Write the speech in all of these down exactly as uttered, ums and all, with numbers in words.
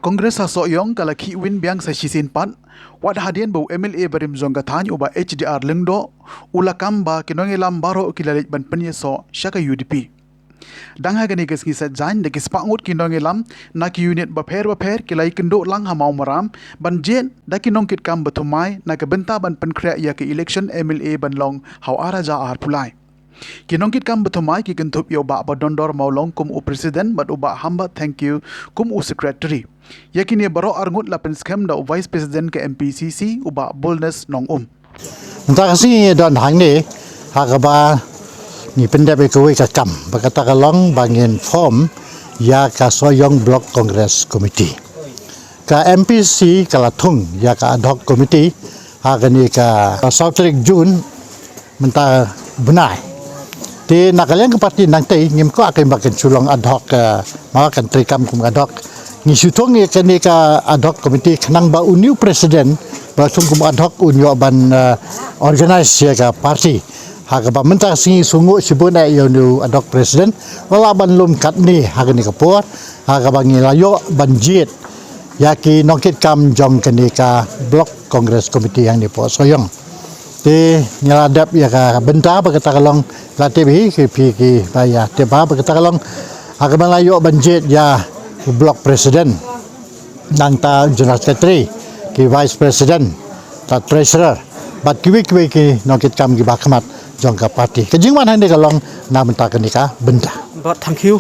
Congress ha Sohiong ka la khih win biang sa shisien pat, wat hadien ba u M L A barim jong ka thaiñ u Bah H D R Lyngdoh u la kam ba ki nongïalam baroh ki la leit ban pynïasoh sha ka U D P. Dang ha kane ka sngi Saitjaiñ, da ki spah ngut ki nongïalam na ki unit bapher bapher ki la ïakynduh lang ha Mawmaram ban jied da ki nongkitkam ba thymmai na ka bynta ban pynkhreh ïa ka election M L A ban long ha u ar hajar arphew lai. Ki nongkitkam ba thymmai ki kynthup ïa u Bah Badondor Mawlong kum u president bad u Bah Hambat Thangkhiew kum u secretary. Ïa kine baroh arngut la pynskhem da u vice president ka M P C C, u Bah Boldness Nongum. Mynta ka sngi don hangne ha kaba ngi pyndep ïa kawei ka kam ba kata ka long ba ngin form ïa ka Sohiong Block Congress Committee. Ka M P C ka la thung ïa ka ad hoc committee ha kane ka saw tarik June mynta bnai. Te na ka liang ka party nangtei ngim kwah kein ba kan shu long ad hoc, eh, ma kan treikam kum ad hoc. Ngi shu thung ïa kane ka ad hoc committee khnang ba u new president ba thung kum ad hoc un ïoh ban, eh, organize ïa ka party. Ha kaba mynta ka sngi shu nguh shibun eh ïa u new ad hoc president. Wat la ban lum katne ha kane ka por ha kaba ngi la ïoh ban jied ïa ki nongkitkam jong kane ka Block Congress Committee hangne hapoh Sohiong. Te ngi la dep ïa ka bynta ba kata ka long, la tip hi ki phi ki ba ïa tip ba kata ka long ha kaba la ïoh ban jied ïa u Block President, nangta General Secretary, ki Vice President, ta Treasurer bad kiwei kiwei ki nongkitkam kiba khmat jong ka party. Ka jingwan hangne ka long na bynta kane ka bynta. Bad thank you.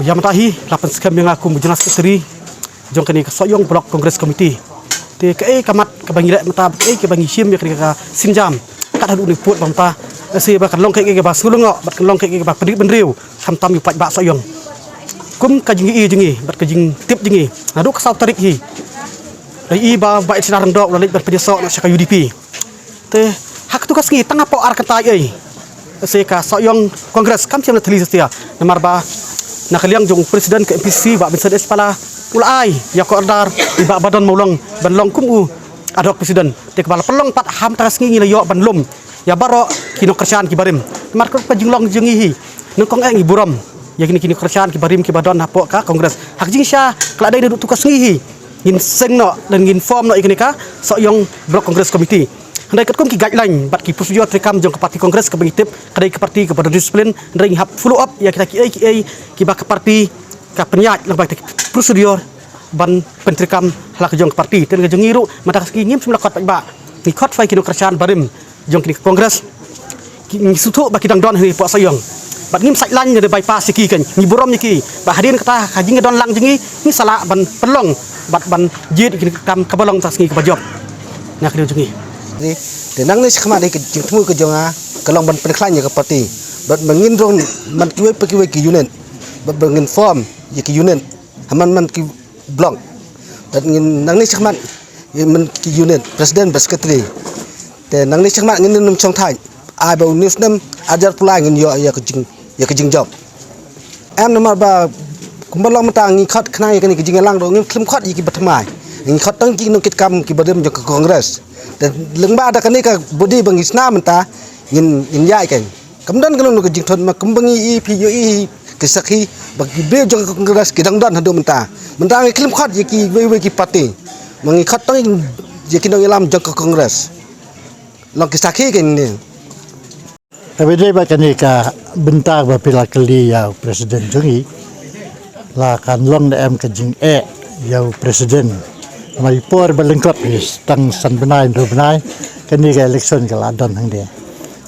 Ïa mynta hi la pynskhem ïa nga kum u General Secretary jong kane ka Sohiong Block Congress Committee. Te kaei ka mat kaba ngi leh mynta, kaei kaba ngi shim ïa kane ka sienjam kat haduh une u pud ba mynta, eh, shi ba kan long kaei kaei kaba sngewlyngngoh bad kan long kaei kaei kaba pynrit bynriew khamtam ïa u paidbah Sohiong. Kum ka jingïohi jong ngi bad ka jingtip jong ngi, naduh ka saw tarik hi la ïohi ba Bah H D R Lyngdoh u la leit ban pynïasoh noh sha ka U D P. Te ha katu ka sngi tang hapoh ar kynta ei, se ka Sohiong Congress kam shym la thylli satia, namar ba na ka liang jong u president ka M P C C Bah Vincent H Pala u la ai ïa ka order ïa Bah Badon Mawlong ban long kum u ad hoc president. Te kaba la pynlong pat ha mynta ka sngi ngi la ïoh ban lum ïa baroh ki nongkyrshan kiba rim. Namar ka jinglong jong ngi hi nyngkong eh ngi burom ïa kine ki nongkyrshan kiba rim kiba don hapoh ka Congress. Ha ka jingshisha ka la dei naduh tu ka sngi hi ngin seng noh lane ngin form noh ïa kane ka Sohiong Block Congress Committee. Hynrei katkum ki guideline bad ki procedure treikam jong ka party Congress kaba ngi tip, ka dei ka party kaba don discipline, hynrei ngi hap follow up ïa kita kiei kiei kiba ka party ka pynïaid lyngba kita ki procedure ban pyntreikam ha la ka jong ka party. Te na ka jong ngi ruh mynta ka sngi ngim shym la khot paidbah, ngi khot phai ki nongkyrshan barim jong kine ki Congress. Ki, ngi sngewthuh ba ki dang don hangne hapoh Sohiong. Bad ngim sait lain ne bypass ïa ki, kan ngi burom ïa ki. Bad hadien kata ha ka jingdon lang jong ngi, ngi sa lah ban pynlong bad ban jied ïa kine ki kam kaba long ha ka sngi kaba jop. Na ka liang jong ngi. Te nangne shakhmat ka jingthmu ka jong nga ka long ban pynkhlaiñ ïa ka party bad ba ngin rung man kiwei pa kiwei ki unit bad ba ngin form ïa ki unit ha man man ki block. Bad ngin nangne shakhmat ngin man ki unit president bad secretary. Te nangne shakhmat ngin nym shong thait, ai ba une u snem ar hajar arphew lai ngin ïoh ïa ka jing, ïa ka jingjop. Em, namar ba kumba long mynta ngi khot khnang ïa kane ka jingïalang ruh ngim khlem khot ïa kiba thymmai. Ngi khot tang ki nongkitkam kiba rim jong ka Congress. Te lyngba da kane ka body ba ngi shna mynta ngin, ngin ïaid kein. Kam don kano kano ka jingthut, ma kumba ngi i, phi ïohi hi ki sakhi ba ki briew jong ka Congress ki dang don haduh mynta. Mynta ngi khlem khot ïa kiwei wei ki party, ma ngi khot tang ïa ki nongïalam jong ka Congress. Long ki sakhi kein ne. Kaba dei ba kane ka bynta ba phi la kylli ïa u president jong ngi, la kan long ne em ka jingeh ïa u president. Namar i por ba lyngkot hi tang san bnai hynriew bnai kane ka election ka la don hangne.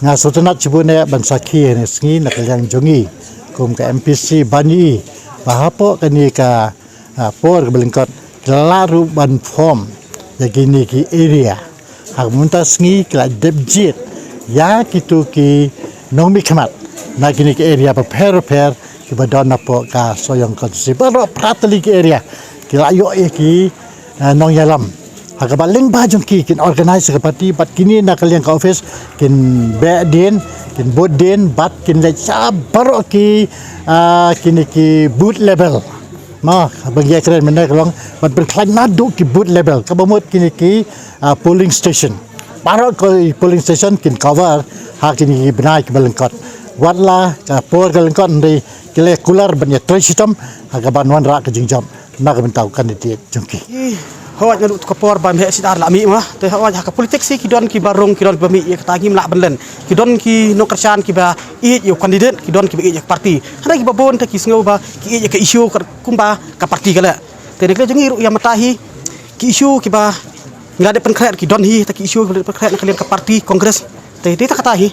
Nga sngewtynnat shibun eh ban sakhi hane sngi na ka liang jong ngi kum ka M P C ban ïohi ba hapoh kane ka, ah, por kaba lyngkot ki la lah ruh ban form ïa kine ki area. Ha ka mynta sngi ki la dep jied ïa kitu ki nongmihkhmat na kine ki area bapher bapher kiba don hapoh ka Sohiong constituency baroh phra tylli ki area. Ki la ïoh ïa ki, eh, nongïalam ha kaba lyngba jong ki kin organize ka party bad kine na ka liang ka office kin beh dien, kin bud dien bad kin leit sha baroh ki, ah, kine ki booth level. Ma, ba ngi ïakren mynne ka long ban pynkhlaiñ naduh ki booth level, kaba mut kine ki, ah, polling station. Baroh ki polling station kin cover ha kine ki bnai kiba lyngkot. Wat la ka por ka lyngkot hynrei ki la kular ban ïatrei shitom ha kaban wanrah ka jingjop. na ka bynta u candidate jong ki. Hawai naduh tu ka por ba mih sidar la mih ma. Te hawai ha ka politics hi ki don kiba rung, ki don kiba mih ïa kata, ngim lah ban len. Ki don ki nongkyrshan kiba ïeit ïa u candidate, ki don kiba ïeit ïa ka party. Hynrei kiba bun te ki sngew ba ki ïeit ïa ka issue kumba ka party ka leh. Te na ka liang jong ngi ruh ïa mynta hi ki issue kiba ngi la dep pynkhreh ki don hi, te ki issue kiba la dep pynkhreh na ka liang ka party Congress. Te te ta kata hi.